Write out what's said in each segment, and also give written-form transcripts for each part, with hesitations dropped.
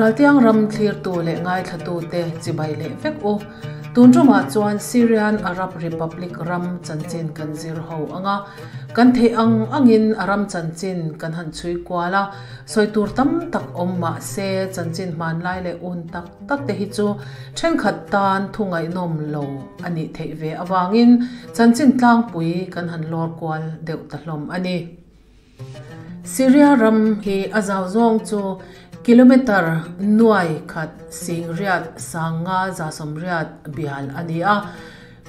Raltiang ram thlirtu leh ngaithlatute chibai leh vek u. Tun tumah chuan Syrian Arab Republic ram chanchin kan zir ho ang a, kan theih ang angin a ram chanchin kan han chhui kual a, sawi tur tam tak awm mah se chanchin hmanlai leh un tak tak te hi chu thenkhat tan thu ngaihnawm lo a nih theih ve avangin chanchin tlangpui kan han lawr kual deuh ta hlawm a ni. Syria ram hi a zau zawng chu kilometre nuai khat sing riat sanga za sawmriat bial a ni a.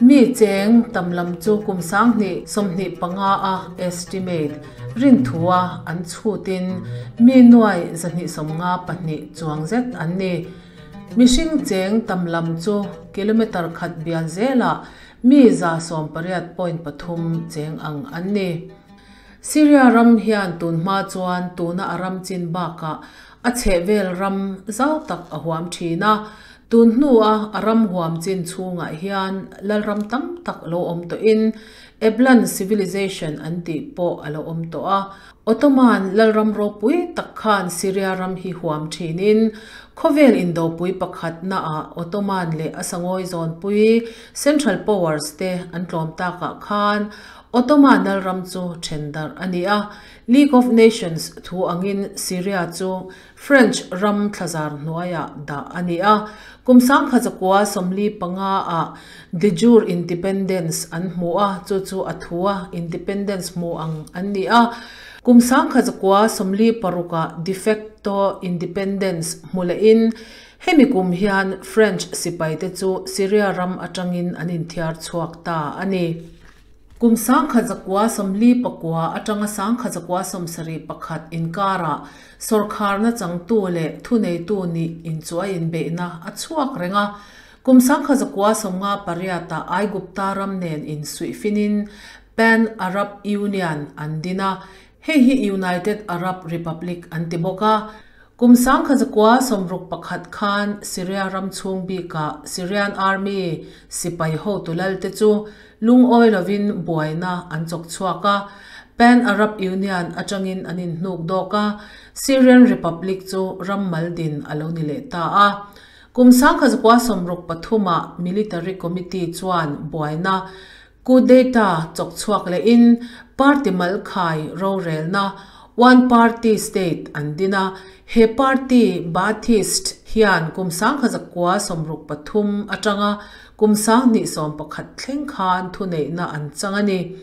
Mi cheng tam lam chu kum 2025 a estimate rinthua an chhutin mi nuai 254 chuang zet an ni. Mihring cheng tam lam chu kilometre khat bial zela mi 180.3 cheng ang an ni. Syria ram hian tun hma chuan tuna a ram chin bakah a chhehvel ram zau tak a huam thin a, tun hnua a ram huam chin chhungah hian lalram tam tak lo awm tawhin Eblan civilization an tih pawh a lo awm tawh a. Ottoman lalram ropui tak khan Syria ram hi huam thinin khawvel indopui pakhat naah Ottoman leh a sangawi zawnpui Central Powers te an tlawm takah khan Ottoman lalram chu then darh a ni a. League of Nations thu angin Syria chu French ram thlazar hnuaiah dah a ni a. Kum 1945 a de jure independence an hmu a, chu chu a thua independence hmu ang an ni a. Kum 1946 de facto independence hmu lehin hemi kum hian French sipai te chu Syria ram atangin an inthiar chhuak ta a ni. Kum 1949 atanga 1971 inkara sorkar na changtu le thuneitu ni inchuai in beihna a chhuak renga. Kum 1958 Aigupta ram nen in suihfinin Pan Arab Union an dina hei hi United Arab Republic an ti bawk a. Kum 1961 khan Syria ram chhung bika Syrian Army sipai ho tulal te chu lung oi lovin buaina an chok chhuak a. Pan Arab Union atangin an in hnuk dawk a. Syrian Republic chu ram maldin alo ni leh ta a. Kum 1963 Military Committee chuan buaina coup d'etat chok chhuak le in party mal khai ro rel na one party state an dina. He party Ba'athist hian kum 1963 atanga kum 1991 thleng khan thu nei na an chang ani.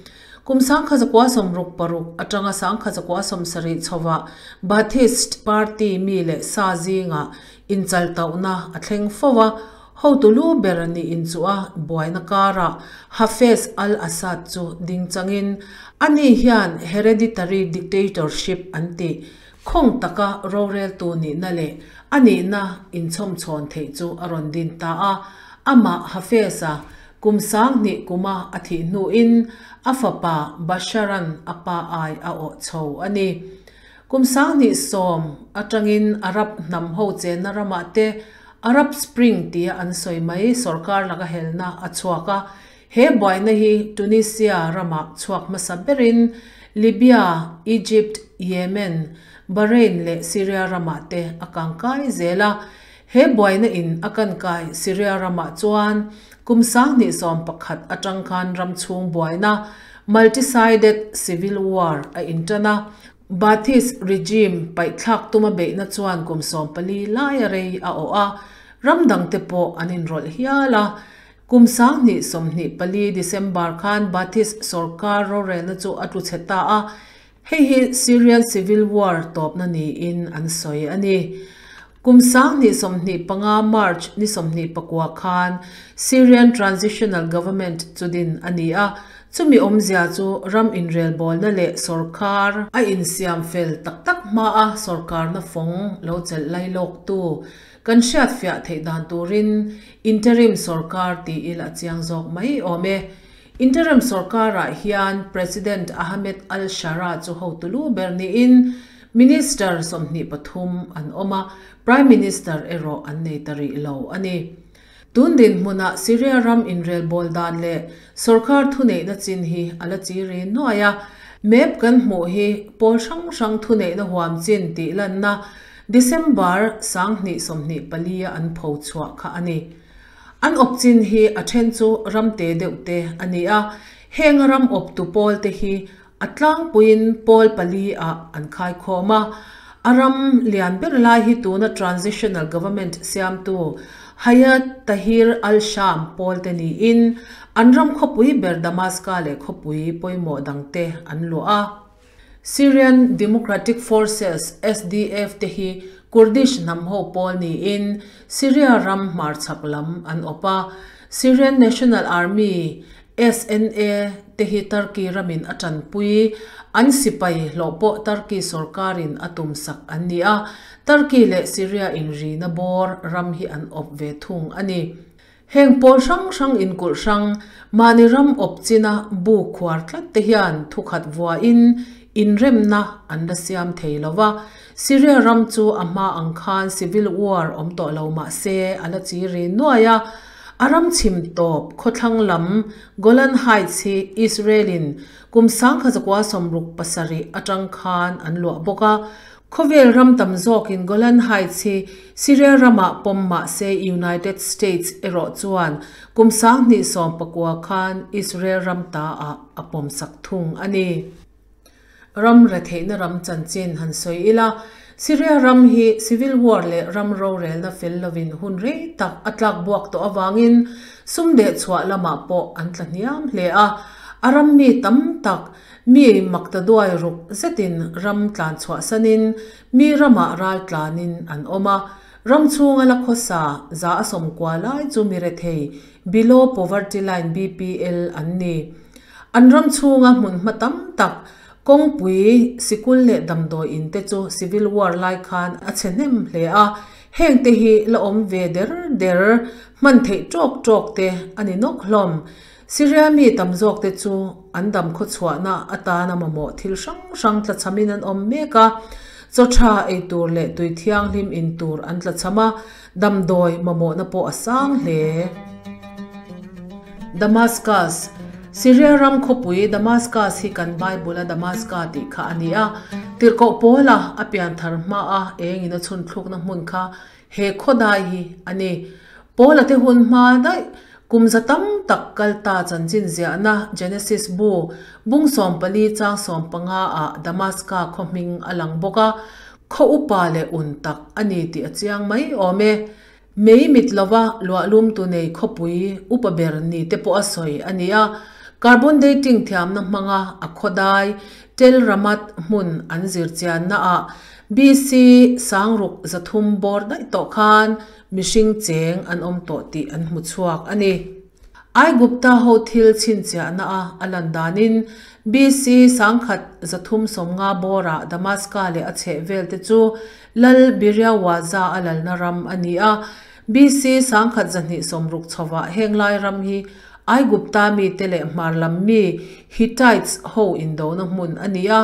Kum 1966 atanga 1970 chhowa Ba'athist party mi le sa zinga inchal tauna a thleng fowa ho tulu berani in chua buaina kara Hafez al-Assad chu ding changin ani hian hereditary dictatorship anti khong taka rorel tu ni na le ani na in chom chon thei chu aron din ta a. Ama Hafeza kum sang ni kuma athi nu in afapa Basharan apa ai a o chho ani. Kum sang ni som atangin Arab nam ho che na rama te Arab Spring tia an soi mai sarkar laka helna a chuaka. He buaina hi Tunisia rama chuak masa berin Libya, Egypt, Yemen, Bahrain le Syria rama te akangkai zela. He buaina in akan kai Syria rama chuan kum 1991 atang khan ram chung buaina multi-sided civil war a intana Ba'athist regime pai thlak tuma be na chuan kum 14 lai rei a o a ramdang te po anin rol hiala. Kum 1924 December khan Ba'athist sarkar ro rel na chu atu cheta a. Hei hi Syrian Civil War top na ni in an soi ani. Kum 1925 March ni 24 khan Syrian Transitional Government chudin ani a. Chumi omzia chu ram in rel bol na le sarkar a in siam fel tak tak ma a sarkar na fong lo chel lai lok tu kan hriat fia thei dan turin interim sarkar ti ila chiang zawk mai ome. Interim sarkar a hian President Ahmed al-Shara chu ho tulu berni in Minister 23 an oma Prime Minister ero an nei tari lo ani. Tundin hmuna Syria ram in rel bol dan le sarkar thunei na chin hi ala chi re noaya. Map kan hmu hi pol hrang hrang thunei na huam chin ti lan na December 2024 a an pho chhuah kha a ni. An awp chin hi a then chu ram te deuh te a ni a, heng ram awptu pawl te hi a tlangpuiin pawl pali ah an khaikhawm a. A ram lian ber lai hi tuna Transitional Government siamtu Hayat Tahrir al-Sham pawl te niin an ram khawpui ber Damaska leh khawpui pawimawh dangte an luah a. Syrian Democratic Forces, SDF, te hi Kurdish hnam ho pawl niin Syria ram hmarchhak lam an awp a. Syrian National Army, SNA, te hi Turkey ramin a tanpui, an sipai hlawh pawh Turkey sorkarin a tumsak an ni a. Turkey leh Syria inrina bawr ram hi an awp ve thung a ni. Heng pawl hrang hrang inkulh hrang, mahni ram awp china bu khuar tlat te hian thukhat vuahin inremna an la siam thei lo va. Syria ram chu a hma ang khan civil war awm tawh lo mah se a la chi ri nuai a. A ram chhim tawp khawthlang lam Golan Heights hi Israel-in kum 1967 atang khan an luah bawk a. Khawvel ram tam zawkin Golan Heights hi Syria ramah pawm mah se United States erawh chuan kum 2019 khan Israel ram taah a pawmsak thung a ni. Ram retheihna ram chanchin han sawi ila, Syria ram hi civil war leh ram rorelna fel lovin hun rei tak a tlak buak tawh avangin sum deh chhuah lamah pawh an tla hniam hle a, a ram mi tam tak Mi maktaduai ruk zetin ram tlan chhuahsanin mi ramah ral tlanin an awm a. Ram chhunga la khawsa za a sawmkua lai chu mi rethei, Below Poverty Line, BPL, an ni. An ram chhunga hmunhma tam tak, kawngpui, sikul leh damdawi in te chu Civil War lai khan a chhe hnem hle a. Heng te hi la awm ve der der, hman theih tawk tawk te a ni nawk hlawm. Syria mi tam zawkte chu an dam khawchhuahna atana mamawh thil hrang hrang tlachhamin an awm mek a, chaw tha ei tur leh tui thianghlim in tur an tlachham a, damdawi mamawhna pawh a sang hle. Damascus, Syria ram khawpui Damascus hi kan Bible-a Damaska tih kha a ni a, tirhkoh Paula a pianthar hmaa engin a chhunthlukna hmun kha He khawdai hi a ni. Paula te hun hma daih, kum za tam tak kal ta chanchin ziahna Genesis bu, bung 14 chang 15 ah Damaska khaw hming a lang bawk a, khaw upa leh un tak a ni tih a chiang mai awm e. Mei mit lova luahlum tu nei khawpui upa ber ni te pawh a sawi a ni a, carbon dating thiamna hmanga a khawdai Tel Ramat hmun an zir chianna ah BC 6300 bawr daih tawh khan mihring cheng an awm tawh tih an hmu chhuak a ni. Aigupta ho thil chhinchhiahna a a lan danin BC 1350 bawrah Damaska leh a chhehvel te chu Lal Biriawaza a lalna ram a ni a. BC 1260 chhovah heng lai ram hi Aigupta mite leh hmar lam mi Hittites ho indona hmun a ni a.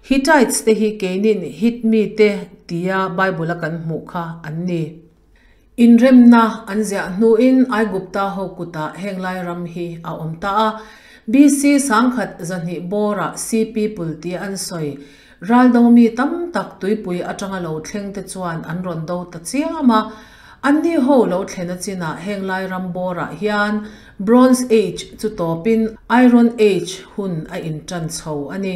Hittites te hi keinin Hit mite tia Bible a kan hmuh kha an ni. Inremna an ziah hnuin Aigupta ho kutah heng lai ram hi a awm ta a. BC 1200 bawrah Sea People tia an sawi raldo mi tam tak tuipui atanga lo thleng te chuan an rawn do ta chiam a. Anni ho lo thlen a chinah heng lai ram bawrah hian Bronze Age chu tawpin Iron Age hun a intan chho a ni.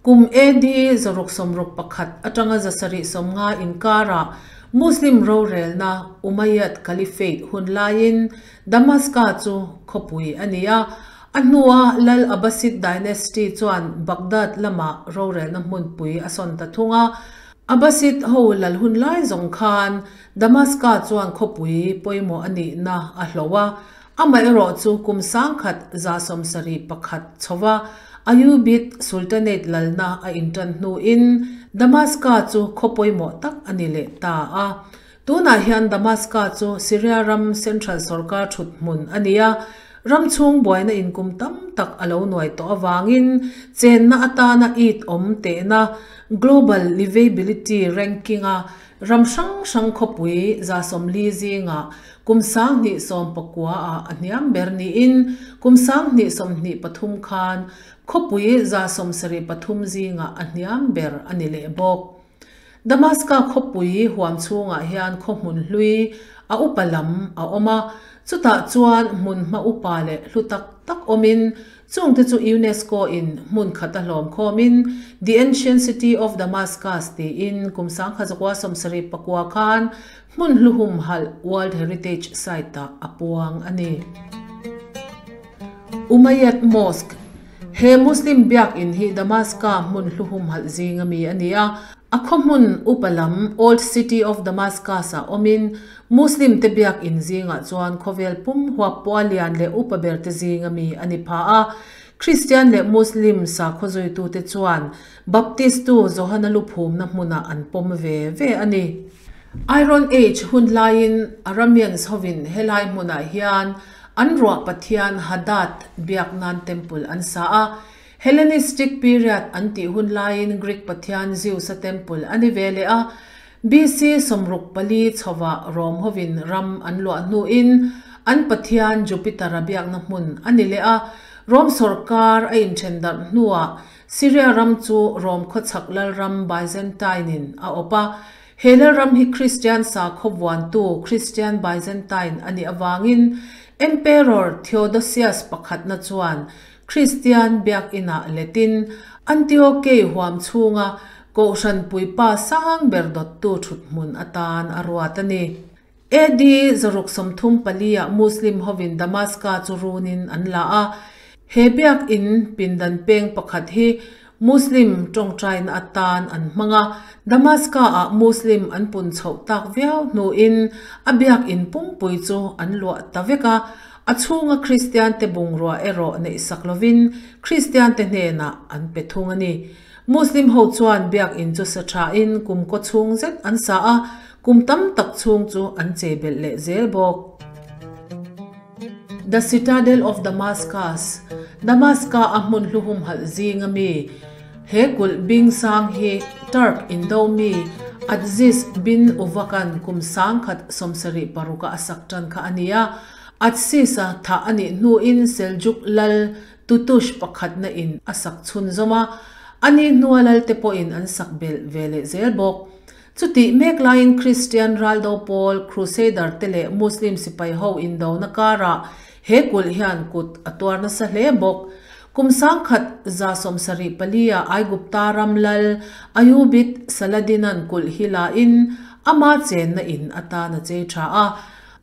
Kum AD 661 atanga 750 inkarah Muslim rorelna Umayyad Caliphate hun laiin Damaska chu khawpui a ni a. A hnua Lal Abbasid Dynasty chuan Baghdad lamah rorelna hmunpui a sawn ta thung a. Abbasid ho lal hun lai zawng khan Damaska chuan khawpui pawimawh a nihna a hloh a. Amaherawh chu kum 1171 chhova Ayyubid Sultanate lalna a intan hnuin Damaska chu khaw pawimawh tak a ni leh ta a. Tunah hian Damaska chu Syria ram central sorkar thut hmun a ni a, ram chhung buaina inkum tam tak a lo nuai tawh avangin chenna atana it awm tehna Global Livability Ranking-a Ram hrang hrang khawpui 40 zingah kum 2019 ah a hniam ber niin kum 2023 khan khawpui 73 zingah a hniam ber a ni leh bawk. Damaska khawpui huam chhungah hian khaw hmun hlui a upa lam a awm a, chutah chuan hmun hma upa leh hlu tak tak awmin chungte chu UNESCO in hmun khat a hlawm khawmin The Ancient City of Damascus tiin kum 1979 khan hmun hlu humhalh World Heritage Site ah a puang a ni. Umayyad Mosque, He Muslim biakinn hi Damaska hmun hlu humhalh zinga mi a ni a. A khaw hmun upa lam Old City of Damascus ah awmin Muslim te biakinn zingah chuan khawvel pum huap pawh a lian leh upa ber te zinga mi a ni pha a. Kristian leh Muslim sakhaw zuitute chuan Baptist tu Johana luphumna hmunah an pawm ve ve a ni. Iron Age hun laiin Arameans hovin helai hmunah hian an ruah pathian Hadad biak nan temple an sa a. Hellenistic period an tih hun laiin Greek pathian Zeus-a temple a ni ve leh a. BC 64 chhovah Rom hovin ram an luah hnuin an pathian Jupiter-a biakna hmun a ni leh a. Rom sawrkar a inthen darh hnuah Syria ram chu Rom khawchhak lalram Byzantine-in a awp a. He lalram hi Kristian sakhaw vuantu Christian Byzantine a nih avangin Emperor Theodosius pakhatna chuan Kristian biakinah letin Antiochei huam chhunga Kohhran puipa sang ber dawttu thuthmun atan a ruat a ni. AD 634 ah Muslim hovin Damaska chu runin an la a. He biakin pindan peng pakhat hi Muslim tawngtaina atan an hmang a. Damaska ah Muslim an pun chhoh tak viau hnuin a biakin pumpui chu an luah ta vek a. A chhunga Kristian te bungrua erawh neihsak lovin Kristian te hnenah an pe thung a ni. Muslim ho chuan biakin chu sa thain kum kaw chhung zet an sa a, kum tam tak chhung chu an chei belh leh zel bawk. The Citadel of Damascus, Damaska a hmun hlu humhalh zinga mi he kulh bing sang hi Turk indo mi Atsiz bin Uvakan kum 1076 a a sak tan kha a ni a. Atsiz-a thah a nih hnuin Seljuk lal Tutush pakhatna in a sak chhunzawm a, a ni hnua lalte pawhin an sak belh ve leh zel bawk. Chutih mek laiin Kristian raldo pawl, Crusader te leh Muslim sipai ho indona karah he kulh hian kut a tuar nasa hle bawk. Kum 1174 ah Aigupta ram lal Ayyubid Saladin-a'n kulh hi lain ama chenna in atan a chei tha a.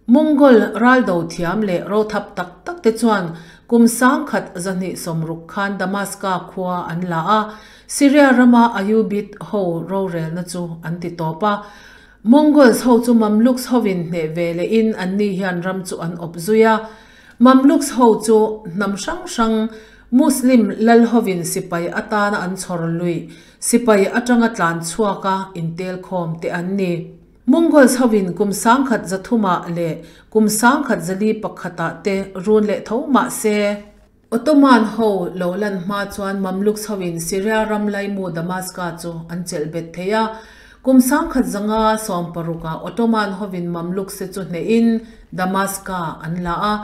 Mongol raldo thiam leh rothap tak tak te chuan kum 1260 khan Damaska khua an la a, Syria rama Ayyubid ho rorelna chu an ti tawp a. Mongols ho chu Mamluks hovin hneh ve lehin anni hian ram chu an awp zui a. Mamluks ho chu hnam hrang hrang Muslim lal hovin sipai atana an chhawr luih sipai atanga tlan chhuaka intelkhawm te an ni. Mongols hovin kum 1300 ah leh kum 1401 ah te run leh tho mah se, Ottoman ho lo lan hma chuan Mamluks hovin Syria ram laimu Damaska chu an chelh bet thei a. Kum 1560 ah Ottoman hovin Mamluks te chu hnehin Damaska an la a.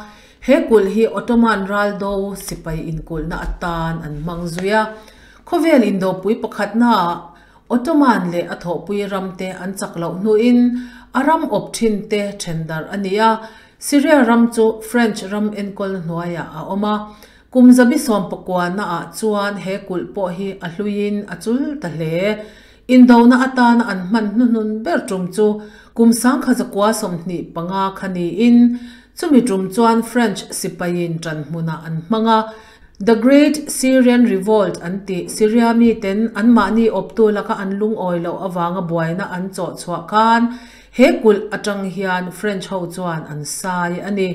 He kulh hi Ottoman raldo sipai inkulhna atan an hmang zui a. Khawvel indopui pakhatnaah Ottoman leh a thawhpui ramte an chak loh hnuin a ram awp thin te then darh a ni a, Syria ram chu French ram enkawlna hnuaiah a awm a. Kum 19 naah chuan he kulh pawh hi a hluiin a chul ta hle. Indona atana an hman hnuhnun ber tum chu kum 1925 kha niin chumi tum chuan French sipaiin ṭan hmunah an hmang a. The Great Syrian Revolt an tih Syria miten anmahni awptu laka an lungawi loh avanga buaina an chawh chhuah khan he kulh atang hian French ho chuan an sai a ni.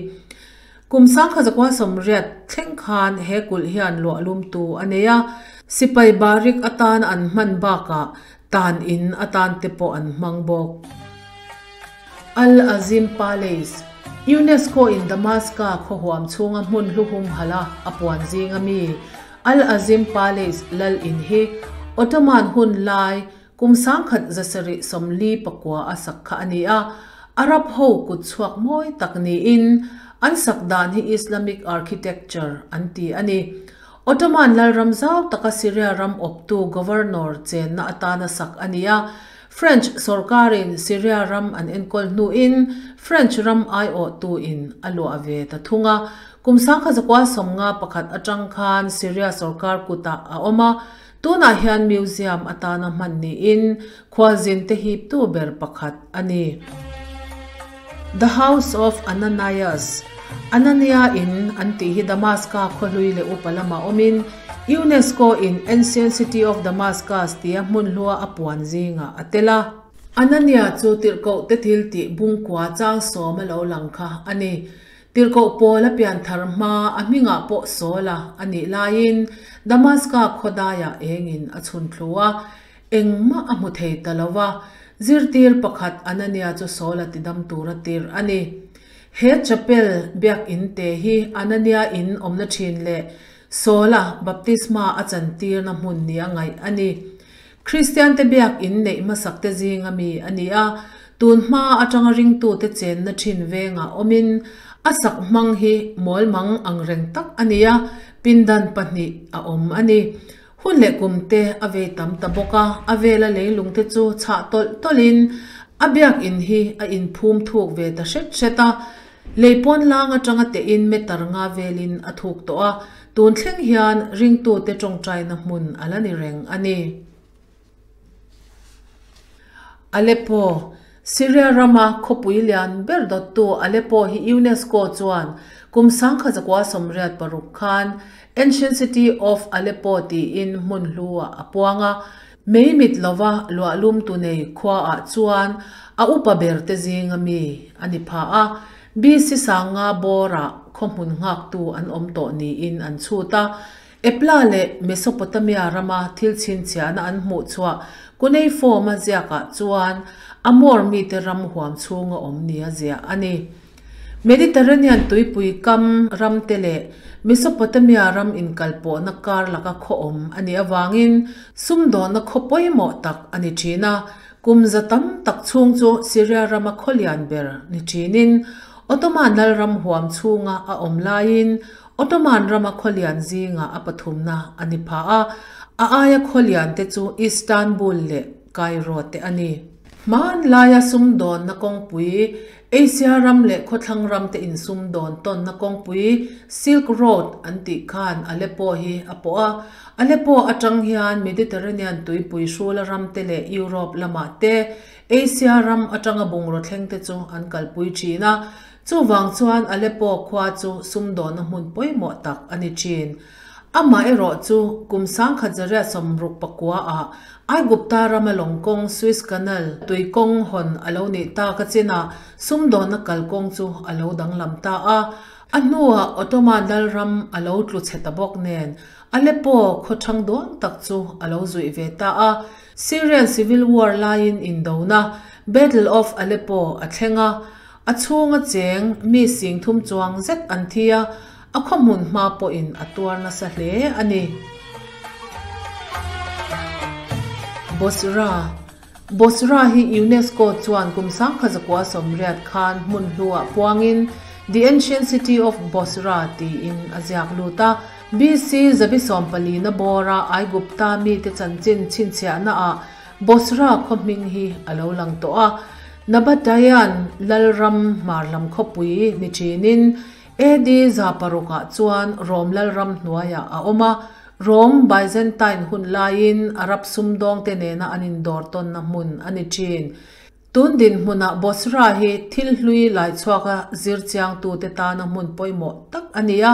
Kum 1980 thleng khan he kulh hian luahlumtu a nei a, sipai barik atan an hman bakah tan in atan te pawh an hmang bawk. Al Azim Palace, UNESCO in Damaska khaw huam chhunga hmun hlu humhalh a a puan zinga mi Al Azim Palace lal in hi Ottoman hun lai kum 1749 a sak kha a ni a, Arab ho kut chhuak mawi tak niin an sak dan hi Islamic architecture an ti a ni. Ottoman lalram zau taka Syria ram awptu governor chenna atana sak a ni a. French sawrkarin Syria ram an enkawl hnuin French ram aiawhtuin a luah ve ta thung a. Kum 1951 atang khan Syria sawrkar kutah a awm a, tunah hian museum atana hman niin khualzin te hiptu ber pakhat a ni. The House of Ananias, Anania In an tih hi Damaska khawhlui leh upa lamah awmin UNESCO in Ancient City of Damascus tia hmun hlua a puan zingah a tel a. Anania chu tirhkoh te thil tih bungkua chang sawm a lo lang kha a ni. Tirhkoh Paul a pianthar hma a hmingah pawh Saul-a a nih laiin Damaska khawdaiah engin a chhun thlu a, engmah a hmu thei ta lo va, zirtir pakhat Anania chu Saul-a tidam tura tirh a ni. He chapel, biakinn te hi Anania in awmna thin leh Saul-a baptisma a chantirna hmun nia ngaih a ni. Kristiante biakinn neih hmasak te zinga mi a ni a, tun hma atanga ringtute chenna thin vengah awmin a sak hmang hi mawlmang ang reng tak a ni a, pindan pahnih a awm a ni. Hun leh kum te a vei tam ta bawk a, a vela leilung te chu chhah tawlh tawlhin a biakinn hi a inphum thuk ve ta hret hret a, lei pawn lang atanga tehin meter nga velin a thuk tawh a, tun thleng hian ringtute tawngtaina hmun a la ni reng a ni. Aleppo, Syria rama khawpui lian ber dawttu Aleppo hi UNESCO chuan kum 1986 khan Ancient City of Aleppo tiin hmun hlu-ah a puang a. Mei mit lova luahlumtu nei khuaah chuan a upa ber te zinga mi a ni pha a. BC sanga bawrah khaw hmun nghaktu an awm tawh niin an chhut a. Ebla leh Mesopotamia rama thil chhinchhiahna an hmuh chhuah cuneiform-a ziakah chuan Amor mite ram huam chhunga awm nia ziah a ni. Mediterranean tuipui kam ramte leh Mesopotamia ram inkalpawhna kar laka khaw awm a nih avangin sumdawnna khaw pawimawh tak a ni thin a. Kum za tam tak chhung chu Syria rama khaw lian ber ni thinin Ottoman lalram huam chhunga a awm laiin Ottoman rama khawlian zingah a pathumna a ni pha a, a aia khawlian te chu Istanbul leh Cairo te a ni. Hmanlaia sumdawnna kawngpui, Asia ram leh khawthlang ram te insumdawn tawnna kawngpui Silk Road an tih khan Aleppo hi a pawh a. Aleppo atang hian Mediterranean tuipui hrula ram te leh Europe lamah te Asia ram atanga bungraw thleng te chu an kalpui thin a. Chuvang chuan Aleppo khua chu sumdawnna hmun pawimawh tak a ni thin. Amaherawh chu kum 1969 ah Aigupta rama lawng kawng Suez Canal tui kawng hawn a lo nih tak a chinah sumdawnna kalkawng chu a lo danglam ta a. A hnuah Ottoman lalram a lo tlu chhe ta bawk nen Aleppo khaw thang duang tak chu a lo zuih ve ta a. Syrian Civil War laiin indona Battle of Aleppo a thleng a. A chhunga cheng mi sing thum chuang zet an thi a, a khaw hmun hma pawhin a tuar nasa hle a ni. Bosra Bosra hi UNESCO chuan kum 1980 khan hmun hluah puangin The Ancient City of Bosra tiin a ziak lut a. BC zabi sawmpalina bawra Aigupta mite chanchin chhinchhiahnaah Bosra khaw hming hi a lo lang tawh a, Nabataean lalram hmar lam khawpui ni thinin AD 600 ah chuan Rom lalram hnuaiah a awm a, Rom Byzantine hun laiin Arab sumdawngte nena an indawr tawnna hmun a ni thin. Tun dinhmunah Bosra hi thil hlui laichhuaka zir chiangtute tana hmun pawimawh tak a ni a,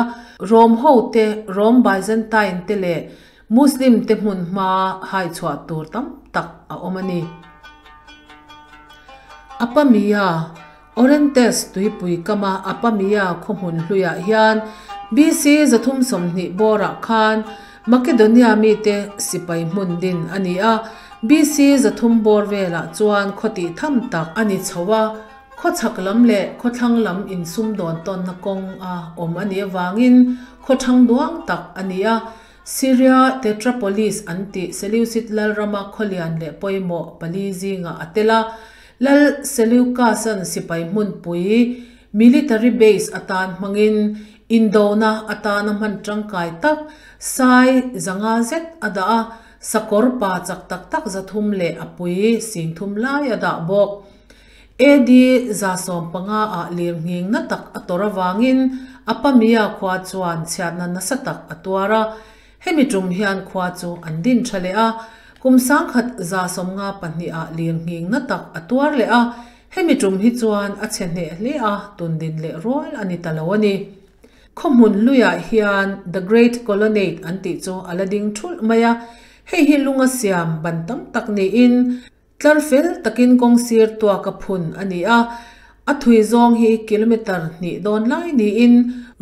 Rom hote, Rom Byzantine te leh Muslim te hmun hma hai chhuah tur tam tak a awm a ni. Apamia, Orontes tuipui kama Apamia khaw hmun hluiah hian BC 320 bawrah khan Makedonia mite sipai hmun din a ni a, BC 300 bawr velah chuan khaw tih tham tak a ni chho a, khaw chhak lam leh khaw thlang lam insumdawn tawnna kawng a awm a nih avangin khaw thang duang tak a ni a. Syria Tetrapolis an tih Seleucid lalrama khawlian leh pawimawh pali zingah a tel a, Lal Seleucus-a'n sipai hmunpui, military base, atan hmangin indona atana hman tangkai tak sai zanga zet a dah a. Sakawr pa chak tak tak 300 leh a pui 3000 lai a dah bawk. AD 115 ah lirnghing na tak a tawrh avangin Apamea khua chuan chhiatna nasa tak a tuar a. Hemi tum hian khua chu an din tha leh a, kum 1192 ah lirnghing na tak a tuar leh a, hemi tum hi chuan a chhe hneh hle a, tundin leh rual a ni ta lo a ni. Khawhmun hluiah hian The Great Colonnade an tih chu a la ding thulh mai a, hei hi lunga siam ban tam tak niin tlar fel takin kawng sir tuaka phun a ni a, a thui zawng hi kilometre hnih dawn lai niin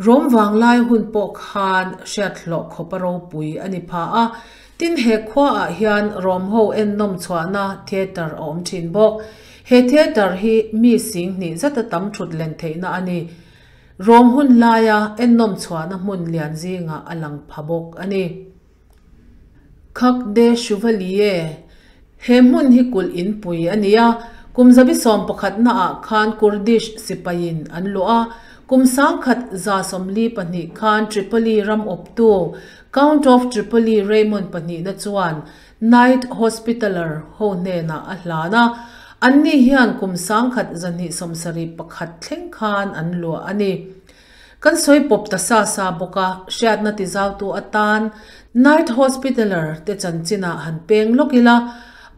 Rom vanglai hun pawh khan hriat hlawh khawp a ropui a ni pha a. Tin, he khuaah hian Rom ho ennawm chhuahna theatre a awm thin bawk. He theatre hi mi 2000 zata tam thut len theihna a ni. Rom hun laia ennawm chhuahna hmun lian zingah a lang pha bawk a ni. Khac de Chevalier, He hmun hi kulh inpui a ni a, kum 11 naah khan Kurdish sipaiin an luah a, kum 1142 khan Tripoli ram awptu Count of Tripoli Raymond pahnihna chuan Knight Hospitaller ho hnenah a hlan a, anni hian kum 1271 thleng khan an luah a ni. Kan sawi pawp ta sa sa bawk a, hriatna tizautu atan Knight Hospitaller te chanchinah han peng lawk ila,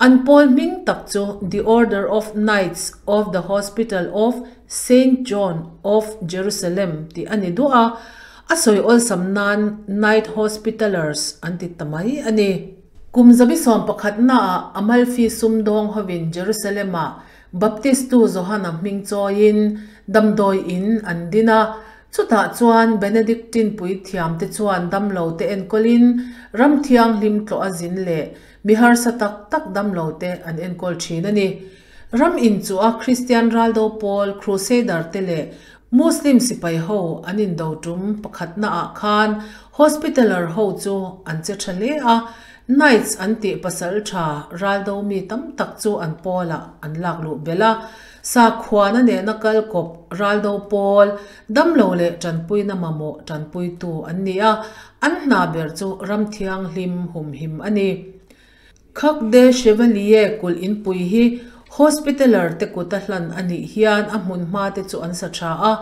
an pawl hming tak chu The Order of Knights of the Hospital of Saint John of Jerusalem tih a ni duah a, a sawi awlsam nan Knight Hospitallers an ti ta mai a ni. Kum 11 naah Amalfi sumdawng hovin Jerusalem-ah Baptistu Johana hming chawiin damdawi in an din a, chutah chuan Benedictine puithiam te chuan damlo te enkawlin ram thianghlim tlawh a zin leh mi harsa tak tak damlo te an enkawl thin a ni. Ram inchuh a Kristian raldo pawl Crusader te leh Muslim sipai ho an indo tum pakhatna ah khan Hospitaller ho chu an che tha hle a, Knights an tih pasal tha raldo mi tam tak chu an pawlah an lak luh belh a, sakhuana nena kal kawp raldo pawl damlo leh tanpuina mamawh tanpuitu an ni a, an hna ber chu ram thianghlim humhim a ni. Khac de Chevalier kulh inpui hi Hospitaller te kuta hlan a nih hian a hmun hma te chu an sa tha a,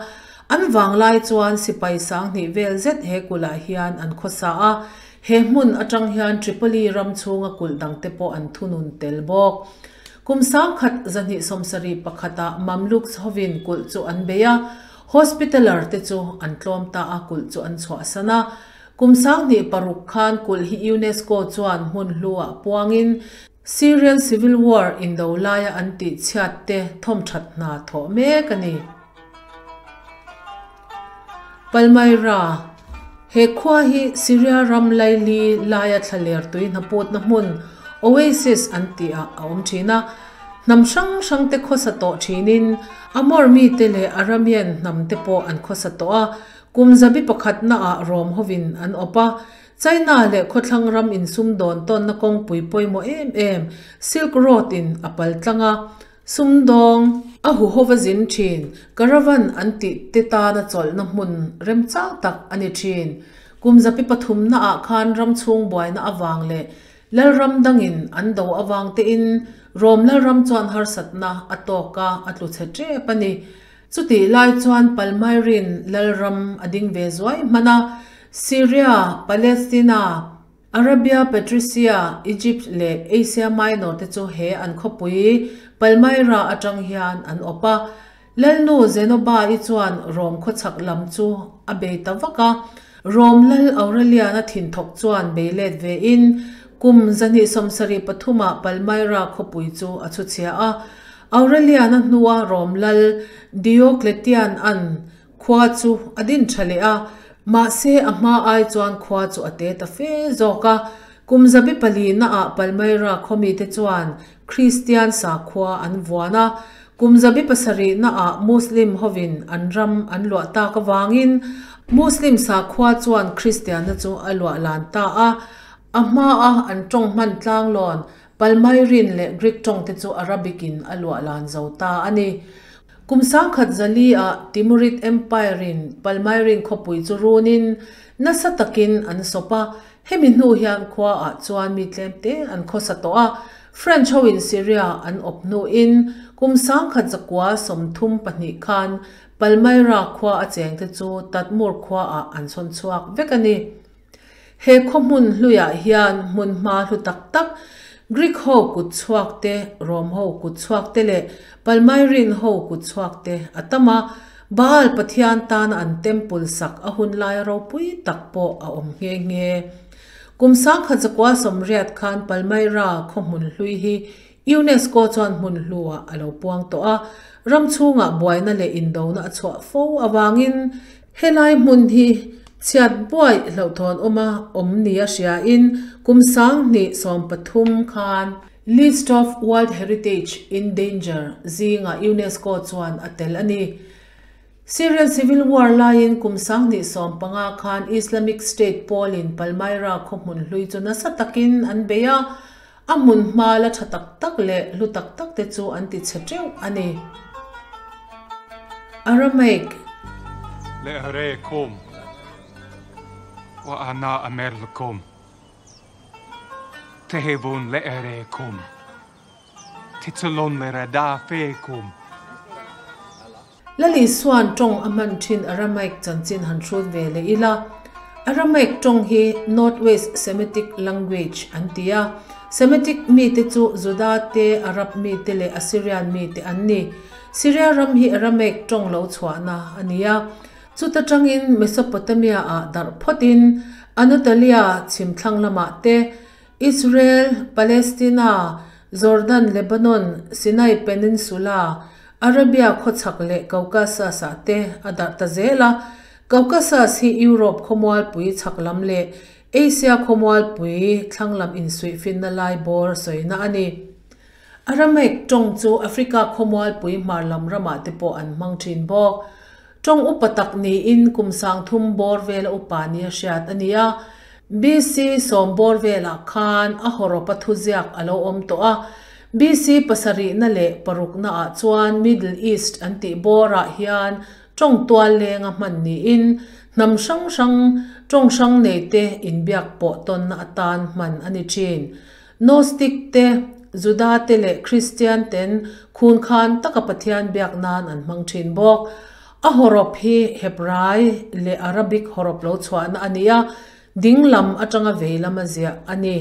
an vanglai chuan sipai 2000 vel zet he kulhah hian an khawsa a, he hmun atang hian Tripoli ram chhunga kulh dang te pawh an thunun tel bawk. Kum 1271 ah Mamluks hovin kulh chu an bei a, Hospitaller te chu an tlawm ta a kulh chu an chhuahsan a. Kum 2006 khan kulh hi UNESCO chuan hmun hluah puangin Syrian Civil War indo laia an tih chhiat te thawm that hna thawh mek a ni. Palmyra, He khua hi Syria ram laili laia thlaler tui hnaputna hmun Oasis an tih ah a awm thin a. Hnam hrang hrang te khawsa tawh thinin Amor mite leh Aramean hnam te pawh an khawsa tawh a. Kum 100 naah Rom hovin an awp a, China leh khawthlang ram insumdawn tawnna kawngpui pawimawh em em Silk Road in a pal tlang a, sumdawng a huhova zin thin caravan an tih te tana chawlhna hmun remchang tak a ni thin. Kum 300 naah khan ram chhung buaina avang leh Lalram dangin an do avang tein Rom Lalram chuan harsatna a tawk a, a tlu chhe tep a ni. Chutih lai chuan Palmyrene Lalram a ding ve zuai hman a, Syria, Palestina, Arabia Petrisia, Egypt leh Asia Minor te chu he an khawpui Palmyra atang hian an awp a. Lalnu Zenoba-i chuan Rom khawchhak lam chu a bei ta vak a, Rom Lal Aurelian-a thinthawk chuan bei let vein kum 273 ah Palmyra khawpui chu a chhuchhia a. Aurelian-a hnua Rom Lal Diocletian-a'n khua chu a din tha leh a, mahse a hma ai chuan khua chu a te ta fe zawk a. Kum 400 naah Palmyra khawmite chuan Kristian sakhua an vuan a, kum 700 naah Muslim hovin an ram an luah tak avangin Muslim sakhua chuan Kristianna chu a luah lan ta a, a hmaa an tawng hman tlanglawn Palmyrene leh Greek tawng te chu Arabic in a luah lan zo ta a ni. Kum 1100 ah Timurid Empire in Palmyrene khawpui chu runin nasa takin an sawp a. Hemi hnu hian khua ah chuan mi tlem te an khawsa tawh a, French ho in Syria an awp hnu in kum 1932 khan Palmyra khua a cheng te chu Tadmur khua ah an sawn chhuak vek a ni. He khaw hmun hluiah hian hmun hma hlu tak tak, Greek ho kut chhuak te, Rom ho kut chhuak te leh Palmyrene ho kut chhuak te a tam a, Baal pathian tana an temple sak a hun laia ropui tak pawh a awm nghe nghe. Kum 1980 khan Palmyra khaw hmun hlui hi UNESCO chuan hmun hluah a lo puang tawh a, ram chhungah buaina leh indona a chhuah fo avangin Helai hmun hi chhiat buaih hlauhthawn awma awm nia hriain kum 2013 khan List of World Heritage in Danger zingah UNESCO chuan a tel a ni. Syrian Civil War laiin kum 2015 khan Islamic State pawlin Palmyra khaw hmun hlui chu nasa takin an bei a, a hmun hma la tha tak tak leh hlu tak tak te chu an ti chhe teuh a ni. Aramaic. Leharekum wa ana amerlakum Tehevun leharekum Titulon leradafekum. Lal Isua'n tawng a hman thin Aramaic chanchin han hrut ve leh ila. Aramaic tawng hi North West Semitic language an ti a. Semitic mite chu Juda te, Arab mite leh Assyrian mite an ni. Syria ram hi Aramaic tawng lo chhuahna a ni a. Chuta tangin Mesopotamia ah darh phawtin Anatolia chhim thlang lamah te, Israel, Palestina, Jordan, Lebanon, Sinai Peninsula, Arabia khawchhak leh Caucasus ah te a darh ta zel a. Caucasus hi Europe khawmualpui chhak lam leh Asia khawmualpui thlang lam insuihfinna lai bawr sawina a ni. Aramaic tawng chu Africa khawmualpui hmar lam ramah te pawh an hmang thin bawk. Tawng upa tak niin kum 3000 bawr vela upa nia hriat a ni a. BC 10 bawr velah khan a hawrawpa thuziak a lo awm tawh a. BC 7 na leh 6 na ah chuan Middle East an tih bawrah hian tawng tual lenga hman niin hnam hrang hrang tawng hrang nei te inbiak pawh tawnna atan hman a ni thin. Gnostic te, Juda te leh Christian ten khun khan taka Pathian biak nan an hmang thin bawk. A hawrawp hi Hebrai leh Arabic hawrawp lo chhuahna a ni a, ding lam atanga vei lama ziah a ni.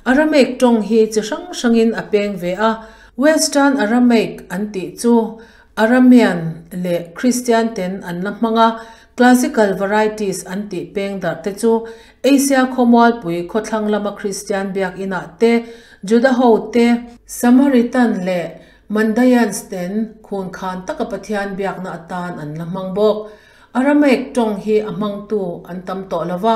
Aramaic tawng hi chi hrang hrangin a peng ve a, Western Aramaic an tih chu Aramean leh Christian ten an la hmang a, Classical varieties an tih peng darh te chu Asia khawmualpui khawthlang lama Christian biak inah te, Juda ho te, Samaritan leh Mandaeans ten khun khan taka Pathian biakna atan an la hmang bawk. Aramaic tawng hi a hmangtu an tam tawh lova,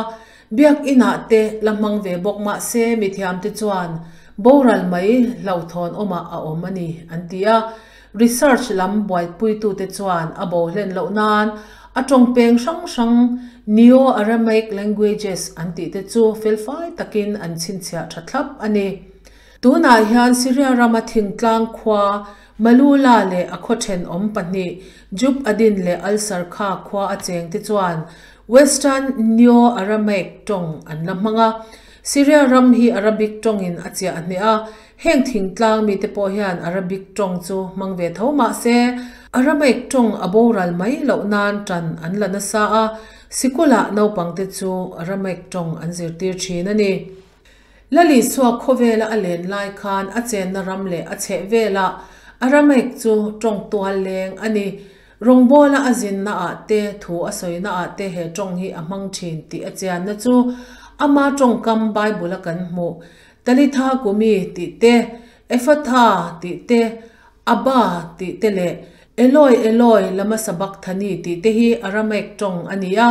biak inah te la hmang ve bawk mah se mithiam te chuan boral mai hlauhthawn awmah a awm a ni an ti a. Research lam buaipuitute chuan a bo hlen loh nan a tawng peng hrang hrang Neo-Aramaic languages an tih te chu felfai takin an chhinchhiah tha thlap a ni. Tunah hian Syria rama thingtlang khua Malula leh a khaw thenawm pahnih Jub Adin leh Al-Sarkha khua a cheng te chuan Western Neo-Aramaic tawng an la hmang a. Syria ram hi Arabic tawngin a chiah a hneh a, heng thingtlang mite pawh hian Arabic tawng chu hmang ve tho mah se Aramaic tawng a boral mai loh nan tan an la nasa a, sikulah naupangte chu Aramaic tawng an zirtir thin a ni. Lal Isua khawvela a len lai khan a chenna ram leh a chheh velah Aramaic chu tawng tual leng a ni. Rawngbawla a zinna ah te, thu a sawina ah te he tawng hi a hmang thin tih a chianna chu ama tawngkam Bible a kan hmuh Talitha kumi tih te, Ephatha tih te, Abba tih te leh Eloi Eloi lama sabachthani tih te hi Aramaic tawng a ni a,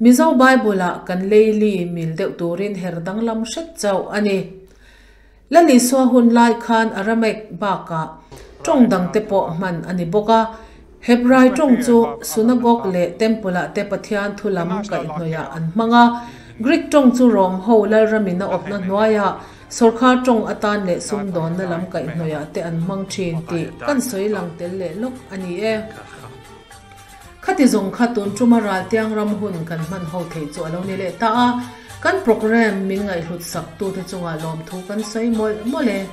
Mizo Bible ah kan leili mil deuh turin her danglam hret chauh a ni. Lal Isua hun lai khan Aramaic bakah tawng dang te pawh hman a ni bawk a. Hebrai tawng chu Synagogue leh Temple ah te Pathian thu lam kaihhnawih ah an hmang a. Greek tawng chu Rom ho Lalramin a awpna hnuaiah sawrkhar tawng atan leh sumdawnna lam kaihhnawih ah te an hmang thin tih kan sawi lang tel leh lawk a ni e. Khati zawng kha tun tuma Raltiang ram hun kan hman ho theih chu a lo ni leh ta a. Kan programme min ngaihhlut sak tute chungah lawmthu kan sawi mawlh mawlh e.